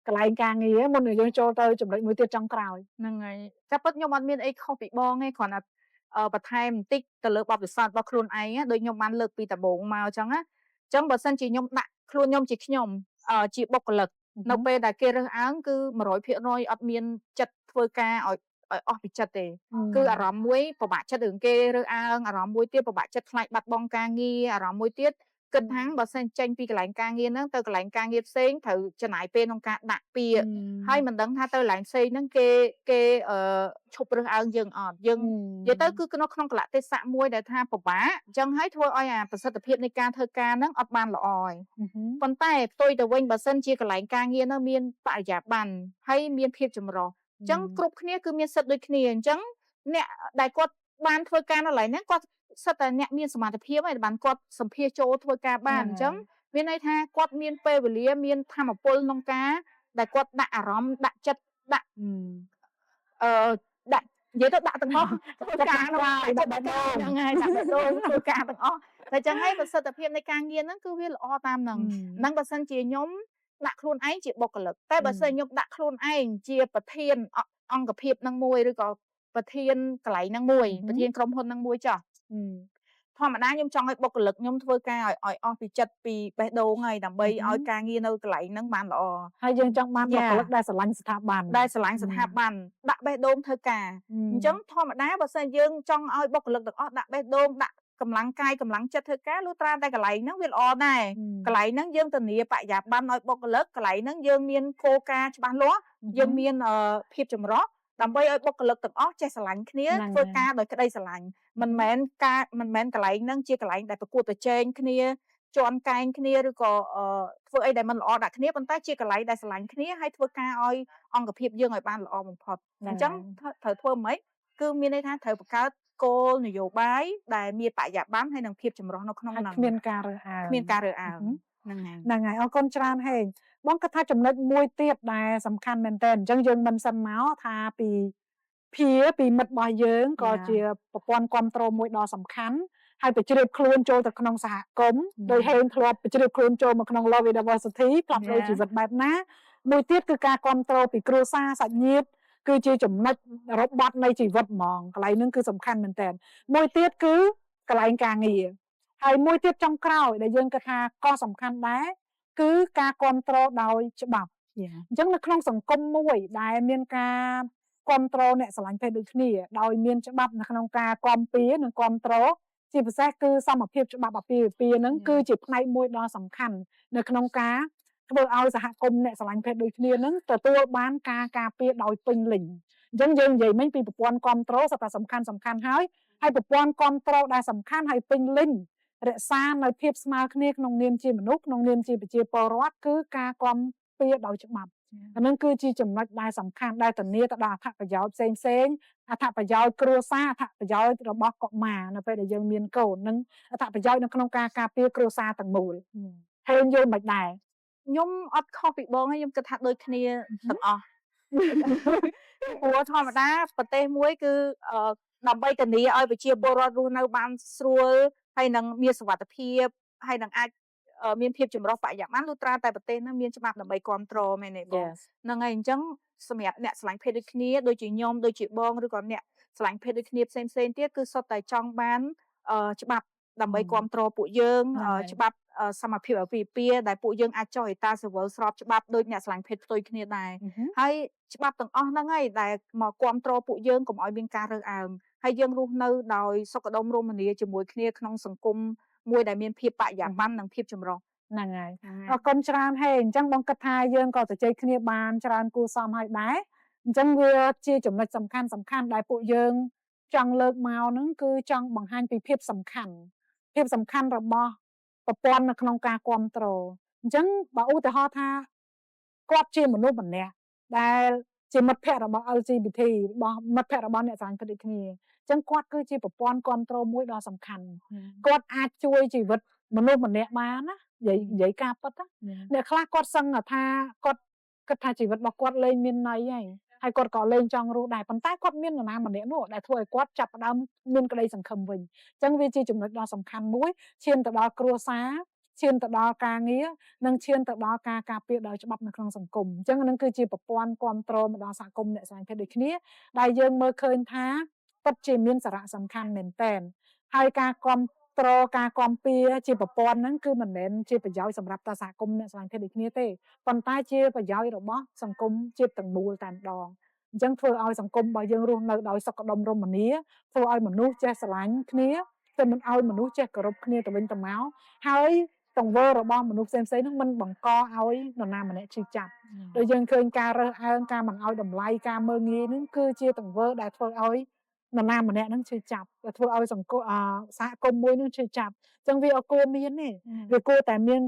កន្លែងការងារមុននឹងយើងចូលទៅចំណុចមួយទៀតចុងក្រោយ ហ្នឹងហើយតែពិតខ្ញុំអត់មានអីខុសពីបងទេគ្រាន់តែបន្ថែមបន្តិចទៅលើបទពិសោធន៍របស់ខ្លួនឯងដូចខ្ញុំបានលើកពីដំបូងមកអញ្ចឹងណាអញ្ចឹងបើសិនជាខ្ញុំដាក់ខ្លួនខ្ញុំជាខ្ញុំជាបុគ្គលិកនៅពេលដែលគេរើសអើងគឺ100%អត់មានចិត្តធ្វើការឲ្យឲ្យអស់ពីចិត្តទេគឺអារម្មណ៍មួយពិបាកចិត្តរឿងគេរើសអើងអារម្មណ៍មួយទៀតពិបាកចិត្តខ្លាចបាត់បង់ការងារអារម្មណ៍មួយទៀត គិតថាបើសិនចេញពីកន្លែងការងារហ្នឹងទៅកន្លែងការងារផ្សេងត្រូវចំណាយពេលក្នុងការដាក់ពាក្យហើយមិនដឹងថាទៅកន្លែងផ្សេងហ្នឹងគេឈប់រើសអើងយើងអត់យើងនិយាយទៅគឺក្នុងក្នុងកលៈទេសៈមួយដែលថាពិបាកអញ្ចឹងហើយធ្វើឲ្យអាប្រសិទ្ធភាពនៃការធ្វើការហ្នឹងអត់បានល្អឯងប៉ុន្តែផ្ទុយទៅវិញបើសិនជាកន្លែងការងារហ្នឹងមានបរិយាបន្នហើយមានភាពចម្រុះអញ្ចឹងគ្រប់គ្នាគឺមានសិទ្ធិដូចគ្នាអញ្ចឹងអ្នកដែលគាត់បានធ្វើការនៅកន្លែងហ្នឹងគាត់សិតតែអ្នកមានសមត្ថភាពហើយបានគាត់សម្ភាសចូលធ្វើការបានអញ្ចឹងមានន័យថាគាត់មានពេលវេលាមានធម៌ពលក្នុងការដែលគាត់ដាក់អារម្មណ៍ដាក់ចិត្តដាក់អឺដាក់និយាយទៅដាក់ទាំងអស់ធ្វើការនោះដាក់បេះដូងហ្នឹងហើយដាក់បេះដូងធ្វើការទាំងអស់តែចឹងហើយប្រសិទ្ធភាពនៃការងារហ្នឹងគឺវាល្អតាមហ្នឹងហ្នឹងបើសិនជាខ្ញុំដាក់ខ្លួនឯងជាបុគ្គលិកតែបើសិនខ្ញុំដាក់ខ្លួនឯងជាប្រធានអង្គភាពហ្នឹងមួយឬក៏ប្រធានកន្លែងហ្នឹងមួយប្រធានក្រុមហ៊ុនហ្នឹងមួយចុះធម្មតាខ្ញុំចង់ឲ្យបុគ្គលិកខ្ញុំធ្វើការឲ្យអស់ពីចិត្តពីបេះដូងហើយដើម្បីឲ្យការងារនៅកន្លែងហ្នឹងបានល្អ ហើយយើងចង់បានបុគ្គលិកដែលស្រឡាញ់ស្ថាប័ន ដែលស្រឡាញ់ស្ថាប័នដាក់បេះដូងធ្វើការអញ្ចឹងធម្មតាបើសិនយើងចង់ឲ្យបុគ្គលិកទាំងអស់ដាក់បេះដូងដាក់កម្លាំងកាយកម្លាំងចិត្តធ្វើការលុះត្រាតែកន្លែងហ្នឹងវាល្អដែរកន្លែងហ្នឹងយើងធានាបរិយាបន្នឲ្យបុគ្គលិកកន្លែងហ្នឹងយើងមានគោលការណ៍ច្បាស់លាស់យើងមានភាពចម្រុះដើម្បីឲ្យបុគ្គលិកទាំងអស់ចេះស្រឡាញ់គ្នាធ្វើការដោយក្តីស្រឡាញ់មិនមែនការមិនមែនកន្លែងហ្នឹងជាកន្លែងដែលប្រកួតប្រជែងគ្នាជន់កែងគ្នាឬក៏ធ្វើអីដែលមិនល្អដាក់គ្នាប៉ុន្តែជាកន្លែងដែលស្រឡាញ់គ្នាហើយធ្វើការឲ្យអង្គភាពយើងឲ្យបានល្អបំផុតអញ្ចឹងត្រូវធ្វើម៉េចគឺមានន័យថាត្រូវបង្កើតគោលនយោបាយដែលមានបរិយាបន្នហើយនិងភាពចម្រុះនៅក្នុងហ្នឹង គ្មានការរើសអើង គ្មានការរើសអើងហ្នឹងហើយ ហ្នឹងហើយអរគុណច្រើនហេងបងគិតថាចំណុចមួយទៀតដែលសំខាន់មែនតើអញ្ចឹងយើងមិនសិនមកថាពីភាពីមិត្តរបស់យើងក៏ជាប្រព័ន្ធគ្រប់គ្រងមួយដ៏សំខាន់ហើយប្រជ្រាបខ្លួនចូលទៅក្នុងសហគមន៍ដោយហេងធ្លាប់ប្រជ្រាបខ្លួនចូលមកក្នុង Love University ផ្លាស់ប្ដូរជីវិតបែបណាមួយទៀតគឺការគ្រប់គ្រងពីគ្រួសារសាច់ញាតិគឺជាចំណុចរបត់នៃជីវិតហ្មងកន្លែងហ្នឹងគឺសំខាន់មែនតើមួយទៀតគឺកន្លែងការងារហើយមួយទៀតចុងក្រោយដែលយើងគិតថាក៏សំខាន់ដែរគឺការគ្រប់គ្រងដោយច្បាប់អញ្ចឹងនៅក្នុងសង្គមមួយដែលមានការគ្រប់គ្រងអ្នកស្រឡាញ់ភេទដូចគ្នាដោយមានច្បាប់នៅក្នុងការគាំពារនិងគ្រប់គ្រងជាពិសេសគឺសមភាពច្បាប់អាពាហ៍ពិពាហ៍ហ្នឹងគឺជាផ្នែកមួយដ៏សំខាន់នៅក្នុងការធ្វើឲ្យសហគមន៍អ្នកស្រឡាញ់ភេទដូចគ្នាហ្នឹងទទួលបានការការពារដោយពេញលេញអញ្ចឹងយើងនិយាយមិញពីប្រព័ន្ធគ្រប់គ្រងសត្វតែសំខាន់សំខាន់ហើយហើយប្រព័ន្ធគ្រប់គ្រងដែលសំខាន់ហើយពេញលេញរក្សានៅភាពស្មើគ្នាក្នុងនាមជាមនុស្សក្នុងនាមជាប្រជាពលរដ្ឋគឺការគាំពារដោយច្បាប់អានឹងគឺជាចំណុចដែលសំខាន់ដែលធានាទៅដល់អត្ថប្រយោជន៍ផ្សេងផ្សេងអត្ថប្រយោជន៍គ្រួសារអត្ថប្រយោជន៍របស់កុមារនៅពេលដែលយើងមានកូននិងអត្ថប្រយោជន៍នៅក្នុងការការពារគ្រួសារទាំងមូលហើយយល់មិនដែរ ខ្ញុំអត់ខុសពីបងទេខ្ញុំគិតថាដូចគ្នាទាំងអស់ព្រោះធម្មតាប្រទេសមួយគឺដើម្បីធានាឲ្យប្រជាពលរដ្ឋរស់នៅបានស្រួលហើយនឹងមានសុវត្ថិភាពហើយនឹងអាចមានភាពចម្រុះបរិយាបន្នលុះត្រាតែប្រទេសហ្នឹងមានច្បាប់ដើម្បីគ្រប់គ្រងមែនទេបងហ្នឹងហើយអញ្ចឹងសម្រាប់អ្នកស្រឡាញ់ភេទដូចគ្នាដូចជាខ្ញុំដូចជាបងឬក៏អ្នកស្រឡាញ់ភេទដូចគ្នាផ្សេងផ្សេងទៀតគឺសុទ្ធតែចង់បានច្បាប់ដើម្បីគ្រប់គ្រងពួកយើងច្បាប់សមភាពអាពាហ៍ពិពាហ៍ដែលពួកយើងអាចចុះអេតាស៊ីវិលស្របច្បាប់ដូចអ្នកស្រឡាញ់ភេទផ្ទុយគ្នាដែរហើយច្បាប់ទាំងអស់ហ្នឹងហើយដែលមកគ្រប់គ្រងពួកយើងកុំឲ្យមានការរើសអើងហើយយើងរស់នៅដោយសុខដុមរមនាជាមួយគ្នាក្នុងសង្គមមួយដែលមានភាពបរិយាបន្ននិងភាពចម្រុះ ហ្នឹងហើយអរគុណច្រើនហេអញ្ចឹងបងគិតថាយើងក៏ជជែកគ្នាបានច្រើនគួរសមហើយដែរអញ្ចឹងវាជាចំណុចសំខាន់សំខាន់ដែលពួកយើងចង់លើកមកហ្នឹងគឺចង់បង្ហាញពីភាពសំខាន់ភាពសំខាន់របស់ប្រព័ន្ធនៅក្នុងការគ្រប់គ្រងអញ្ចឹងបើឧទាហរណ៍ថាគាត់ជាមនុស្សម្នាក់ដែលជាមិត្តភ័ក្តិរបស់ LGBT របស់មិត្តភ័ក្តិរបស់អ្នកស្រឡាញ់ភេទដូចគ្នាអញ្ចឹងគាត់គឺជាប្រព័ន្ធគ្រប់គ្រងមួយដ៏សំខាន់គាត់អាចជួយជីវិតមនុស្សម្នាក់បានណានិយាយការពិតណាអ្នកខ្លះគាត់សឹងថាគាត់គិតថាជីវិតរបស់គាត់លែងមានន័យហើយហើយគាត់ក៏លែងចង់រស់ដែរប៉ុន្តែគាត់មាននរណាម្នាក់នោះដែលធ្វើឲ្យគាត់ចាប់ផ្ដើមមានក្តីសង្ឃឹមវិញអញ្ចឹងវាជាចំណុចដ៏សំខាន់មួយឈានទៅដល់គ្រួសារឈានទៅដល់ការងារនិងឈានទៅដល់ការការពារដោយច្បាប់នៅក្នុងសង្គមអញ្ចឹងហ្នឹងគឺជាប្រព័ន្ធគ្រប់គ្រងមកដល់សហគមន៍អ្នកស្រឡាញ់ភេទដូចគ្នាដែលយើងមើលឃើញថាពិតជាមានសារៈសំខាន់មែនទែនហើយការគ្រប់គ្រងការគាំពារជាប្រព័ន្ធហ្នឹងគឺមិនមែនជាប្រយោជន៍សម្រាប់តែសហគមន៍អ្នកស្រឡាញ់ភេទដូចគ្នាទេប៉ុន្តែជាប្រយោជន៍របស់សង្គមជាតិទាំងមូលតែម្ដងអញ្ចឹងធ្វើឲ្យសង្គមរបស់យើងរស់នៅដោយសុខដុមរមនាធ្វើឲ្យមនុស្សចេះស្រឡាញ់គ្នាទៅមិនឲ្យមនុស្សចេះគោរពគ្នាទៅវិញទៅមកហើយ ទង្វើរបស់មនុស្សផ្សេងៗហ្នឹងមិនបង្កឲ្យនរណាម្នាក់ឈឺចាប់ដូចយើងឃើញការរើសអើងការមិនឲ្យតម្លៃការមើលងាយហ្នឹងគឺជាទង្វើដែលធ្វើឲ្យនរណាម្នាក់ហ្នឹងឈឺចាប់ដែលធ្វើឲ្យសង្គមសហគមន៍មួយហ្នឹងឈឺចាប់អញ្ចឹងវាអត់គួរមានទេវាគួរតែមាន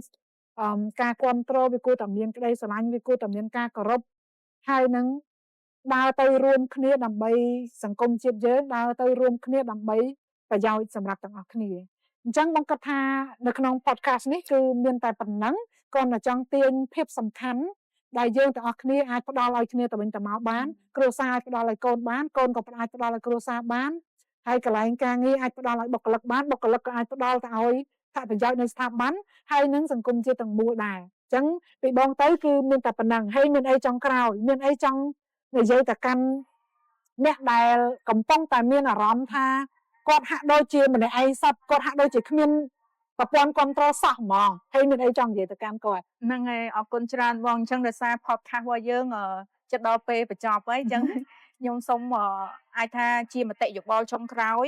ការគ្រប់គ្រងវាគួរតែមានក្តីស្រឡាញ់វាគួរតែមានការគោរពហើយនឹងដើរទៅរួមគ្នាដើម្បីសង្គមជាតិយើងដើរទៅរួមគ្នាដើម្បីប្រយោជន៍សម្រាប់ទាំងអស់គ្នាអញ្ចឹងបងគិតថានៅក្នុង podcast នេះគឺមានតែប៉ុណ្ណឹងគ្រាន់តែចង់ទាញភាពសំខាន់ដែលយើងទាំងអស់គ្នាអាចផ្ដល់ឲ្យគ្នាទៅវិញទៅមកបានគ្រួសារអាចផ្ដល់ឲ្យកូនបានកូនក៏អាចផ្ដល់ឲ្យគ្រួសារបានហើយកន្លែងការងារអាចផ្ដល់ឲ្យបុគ្គលិកបានបុគ្គលិកក៏អាចផ្ដល់ទៅឲ្យអត្ថប្រយោជន៍នៃស្ថាប័នហើយនឹងសង្គមជាតិទាំងមូលដែរអញ្ចឹងពីបងទៅគឺមានតែប៉ុណ្ណឹងហើយមានអីចង់ក្រោយមានអីចង់និយាយទៅកាន់អ្នកដែលកំពុងតែមានអារម្មណ៍ថាគាត់ហាក់ដូចជាម្នាក់ឯងសត្វគាត់ហាក់ដូចជាគ្មានប្រព័ន្ធគ្រប់គ្រងសោះហ្មងហើយមានអីចង់និយាយទៅកាន់គាត់ ហ្នឹងហើយអរគុណច្រើនបងអញ្ចឹងដោយសារ podcast របស់យើងចិត្តដល់ពេលបញ្ចប់ហើយអញ្ចឹងខ្ញុំសូមអាចថាជាមតិយោបល់ចុងក្រោយ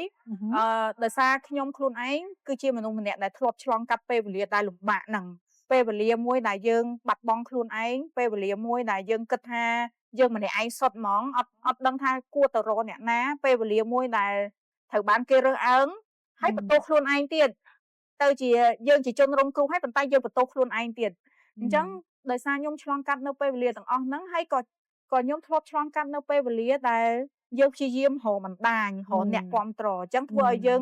ដោយសារខ្ញុំខ្លួនឯងគឺជាមនុស្សម្នាក់ដែលធ្លាប់ឆ្លងកាត់ពេលវេលាដែលលំបាកហ្នឹងពេលវេលាមួយដែលយើងបាត់បង់ខ្លួនឯងពេលវេលាមួយដែលយើងគិតថាយើងម្នាក់ឯងសុទ្ធហ្មងអត់ដឹងថាគួរទៅរកអ្នកណាពេលវេលាមួយដែលត្រូវបានគេរើសអើងហើយបន្ទោសខ្លួនឯងទៀតទៅជាយើងជាជនរងគ្រោះហើយប៉ុន្តែយើងបន្ទោសខ្លួនឯងទៀតអញ្ចឹងដោយសារខ្ញុំឆ្លងកាត់នៅពេលវេលាទាំងអស់ហ្នឹងហើយក៏ខ្ញុំធ្លាប់ឆ្លងកាត់នៅពេលវេលាដែលយើងព្យាយាមរកបណ្ដាញរកអ្នកគ្រប់គ្រងអញ្ចឹងធ្វើឲ្យយើង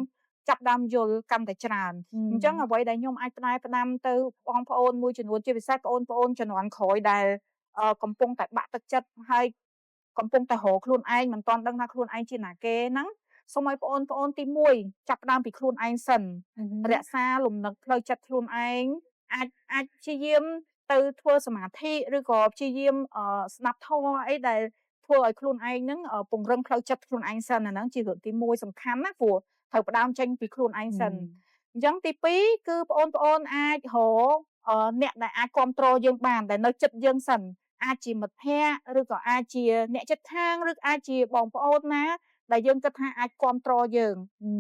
ចាប់ដើមយល់កាន់តែច្រើនអញ្ចឹងអ្វីដែលខ្ញុំអាចផ្ដែផ្ដាំទៅបងប្អូនមួយចំនួនជាពិសេសបងប្អូនជំនាន់ក្រោយដែលកំពុងតែបាក់ទឹកចិត្តហើយកំពុងតែរកខ្លួនឯងមិនទាន់ដឹងថាខ្លួនឯងជាណាគេហ្នឹងសូមឲ្យបងប្អូនទី1ចាប់ផ្ដើមពីខ្លួនឯងសិនរក្សាលំនឹងផ្លូវចិត្តខ្លួនឯងអាចព្យាយាមទៅធ្វើសមាធិឬក៏ព្យាយាមស្ដាប់ធម៌អីដែលធ្វើឲ្យខ្លួនឯងហ្នឹងពង្រឹងផ្លូវចិត្តខ្លួនឯងសិនអាហ្នឹងជារឿងទី1សំខាន់ណាព្រោះត្រូវផ្ដើមចេញពីខ្លួនឯងសិនអញ្ចឹងទី2គឺបងប្អូនអាចរកអ្នកដែលអាចគ្រប់គ្រងយើងបានដែលនៅចិត្តយើងសិនអាចជាមិត្តភ័ក្តិឬក៏អាចជាអ្នកជិតខាងឬអាចជាបងប្អូនណាដែលយើងគិតថាអាចគ្រប់គ្រងយើង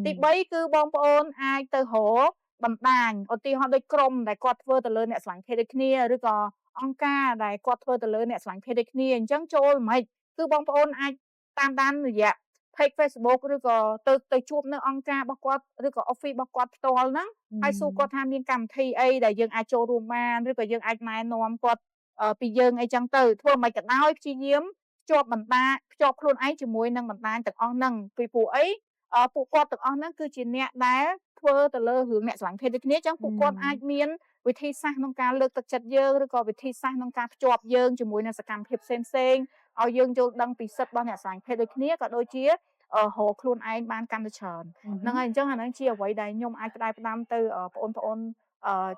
ទី3គឺបងប្អូនអាចទៅរកបណ្ដាញឧទាហរណ៍ដូចក្រុមដែលគាត់ធ្វើទៅលើអ្នកស្រឡាញ់ភេទដូចគ្នាឬក៏អង្គការដែលគាត់ធ្វើទៅលើអ្នកស្រឡាញ់ភេទដូចគ្នាអញ្ចឹងចូលមិនគឺបងប្អូនអាចតាមដានរយៈ page Facebook ឬក៏ទៅជួបនៅអង្គការរបស់គាត់ឬក៏ office របស់គាត់ផ្ទាល់ហ្នឹងហើយសួរគាត់ថាមានកម្មវិធីអីដែលយើងអាចចូលរួមបានឬក៏យើងអាចណែនាំគាត់ពីយើងអីចឹងទៅធ្វើមិនក៏ដោយព្យាយាមភ្ជាប់បណ្ដាភ្ជាប់ខ្លួនឯងជាមួយនឹងបណ្ដាញទាំងអស់ហ្នឹងពីព្រោះអីពួកគាត់ទាំងអស់ហ្នឹងគឺជាអ្នកដែលធ្វើទៅលើរឿងអ្នកស្រឡាញ់ភេទដូចគ្នាចឹងពួកគាត់អាចមានវិធីសាស្ត្រក្នុងការលើកទឹកចិត្តយើងឬក៏វិធីសាស្ត្រក្នុងការភ្ជាប់យើងជាមួយនឹងសកម្មភាពផ្សេងផ្សេងឲ្យយើងយល់ដឹងពីសិទ្ធិរបស់អ្នកស្រឡាញ់ភេទដូចគ្នាក៏ដូចជារកខ្លួនឯងបានកាន់តែច្រើនហ្នឹងហើយអញ្ចឹងអាហ្នឹងជាអ្វីដែលខ្ញុំអាចផ្ដែផ្ដាំទៅបងប្អូន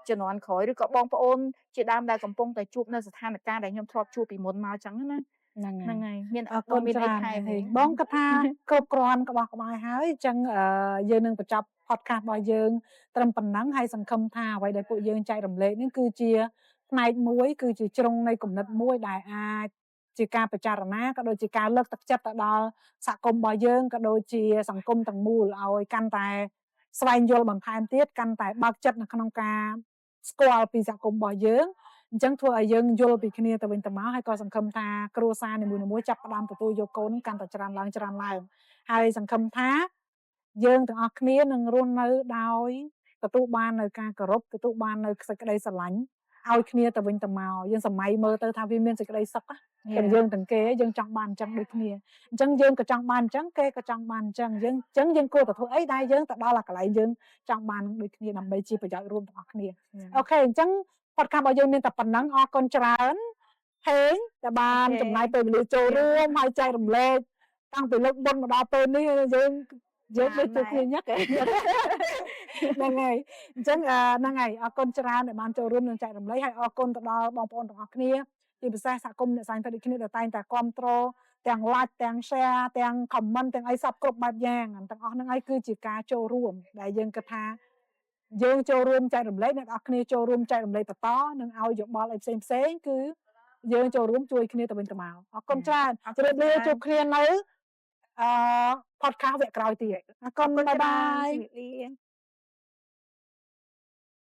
ជំនាន់ក្រោយឬក៏បងប្អូនជាដើមដែលកំពុងតែជួបនៅស្ថានភាពដែលខ្ញុំធ្លាប់ជួបពីមុនមកអញ្ចឹងណា ហ្នឹង ហ្នឹងហើយមាន អរគុណ មានអី ច្រើន ថែម បងគាត់ថាគ្រប់គ្រាន់ក្បោះក្បាយហើយអញ្ចឹងយើងនឹងបញ្ចប់ podcast របស់យើងត្រឹមប៉ុណ្ណឹងហើយសង្ឃឹមថាអ្វីដែលពួកយើងចែករំលែកនេះគឺជាផ្នែកមួយគឺជាជ្រុងនៃគំនិតមួយដែលអាចជាការពិចារណាក៏ដូចជាការលើកទឹកចិត្តទៅដល់សហគមន៍របស់យើងក៏ដូចជាសង្គមទាំងមូលឲ្យកាន់តែស្វែងយល់បន្ថែមទៀតកាន់តែបើកចិត្តនៅក្នុងការស្គាល់ពីសហគមន៍របស់យើងអញ្ចឹងធ្វើឲ្យយើងយល់ពីគ្នាទៅវិញទៅមកហើយក៏សង្ឃឹមថាគ្រួសារនីមួយៗចាប់ផ្ដើមទទួលយកកូនកាន់តែច្រើនឡើងច្រើនឡើងហើយសង្ឃឹមថាយើងទាំងអស់គ្នានឹងរស់នៅដោយទទួលបាននៅការគោរពទទួលបាននៅសេចក្តីស្រឡាញ់ឲ្យគ្នាទៅវិញទៅមកយើងសម័យមើលទៅថាវាមានសេចក្តីសុខទាំងយើងទាំងគេយើងចង់បានអញ្ចឹងដូចគ្នាអញ្ចឹងយើងក៏ចង់បានអញ្ចឹងគេក៏ចង់បានអញ្ចឹងយើងអញ្ចឹងយើងគួរតែធ្វើអីដែលយើងទៅដល់កន្លែងយើងចង់បានដូចគ្នាដើម្បីជាប្រយោជន៍រួមទាំងអស់គ្នា okay អញ្ចឹង podcast របស់យើងមានតែប៉ុណ្ណឹងអរគុណច្រើនហេងដែលបានចំណាយពេលវេលាចូលរួមហើយចែករំលែកតាំងពីលើកមុនមកដល់ពេលនេះយើងយើងដូចជួបគ្នាញឹកហ្នឹងហើយអញ្ចឹងហ្នឹងហើយអរគុណច្រើនដែលបានចូលរួមនិងចែករំលែកហើយអរគុណទៅដល់បងប្អូនទាំងអស់គ្នាជាពិសេសសហគមន៍អ្នកស្រឡាញ់ភេទដូចគ្នាដែលតែងតែគ្រប់គ្រងទាំង like ទាំង share ទាំង comment ទាំងអីសពគ្រប់បែបយ៉ាងទាំងអស់ហ្នឹងហើយគឺជាការចូលរួមដែលយើងគិតថាយើងចូលរួមចែករំលែកអ្នកនរគ្នាចូលរួមចែករំលែកបន្តនិងឲ្យយោបល់អីផ្សេងផ្សេងគឺយើងចូលរួមជួយគ្នាទៅវិញទៅមកអរគុណច្រើនជម្រាបលាជួបគ្នានៅអឺ podcast វគ្គក្រោយទៀតអរគុណ bye bye. ជម្រាបលា.